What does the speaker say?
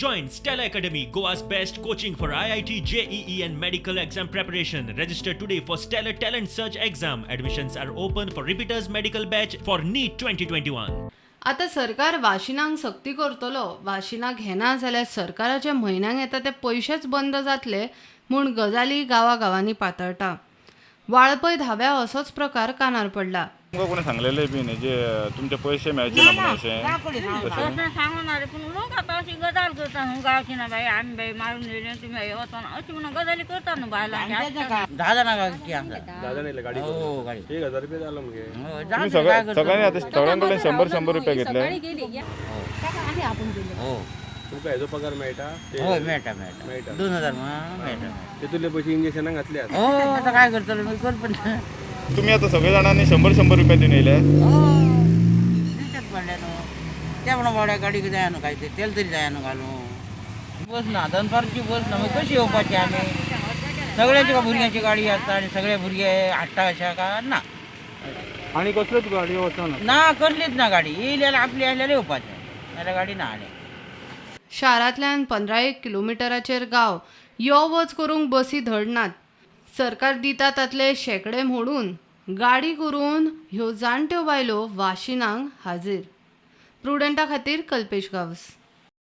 Join Stellar Academy, Goa's best coaching for IIT, JEE, and medical exam preparation. Register today for Stellar Talent Search exam. Admissions are open for repeaters medical batch for NEET 2021. आतां सरकार वाशिनांक सक्ती करतलो. वाशिनां घेना जाल्यार सरकाराचे म्हयन्याक येता ते पयशेच बंद जातले म्हूण गजाली गांवागांवांनी पातळटा. वाळपय धाव्या असोच प्रकार कानार पडला. तुमकां कोणी सांगलेले बीन जे तुमचे पयशे मेळचे ना म्हणून अशें? तशें तशें सांगूं ना रे, पूण लोक आतां अशी गजाल करता न्हू, गावची ना बाई, आमी बाई मारून येयले, तुमी हे वचोन अशी म्हणून गजाली करता न्हू बायलांची. 10 जाणां गाडी आसा. 10 जाण येयले गाडी? हो, गाडी. 1000 रुपया जालो मगे. हो. तुम्ही जाता काय सगळ्या सगळ्यांनी करतलो? आता सगळ्यां कडल्यान शंबर शंबर रुपया घेतले. हो. तुमकां हेजो पगार मेळटा ते? होय, मेळटा मेळटा. मेळटा. 2000 मेळटा. तितूंतले पयशे इंजेक्शनाक घातल्यात? हो, आतां काय करतलो मागीर, कर पण. तुम्ही आता सगळे जाणांनी शंबर शंबर रुपया दिवन येयले? हो, दिवचेच पडले न्हू ते. म्हणून बावड्या गाडीक जाय न्हू, काय ते तेल तरी जाय न्हू घालूं. बस ना, दनपारची बस ना, मागीर कशी येवपाची आमी? सगळ्यांची का भुरग्यांची गाडी आसता आनी सगळे भुरगे हाडटा अशें का ना. आनी कसल्योच गाडयो वचना? ना, कसलीच ना गाडी. येयली जाल्यार आपली आसल्यार येवपाचें, नाल्यार गाडी ना आनी. शारांतल्यान 15 एक किलोमिटराचेर गांव. यो वच करूंक बसी धड नात. सरकार दिता तातले शेंकडे मोडून गाडी करून ह्यो जाणट्यो बायलो वाशिनांक हाजीर. प्रुडंटा खातीर कल्पेश गांवस.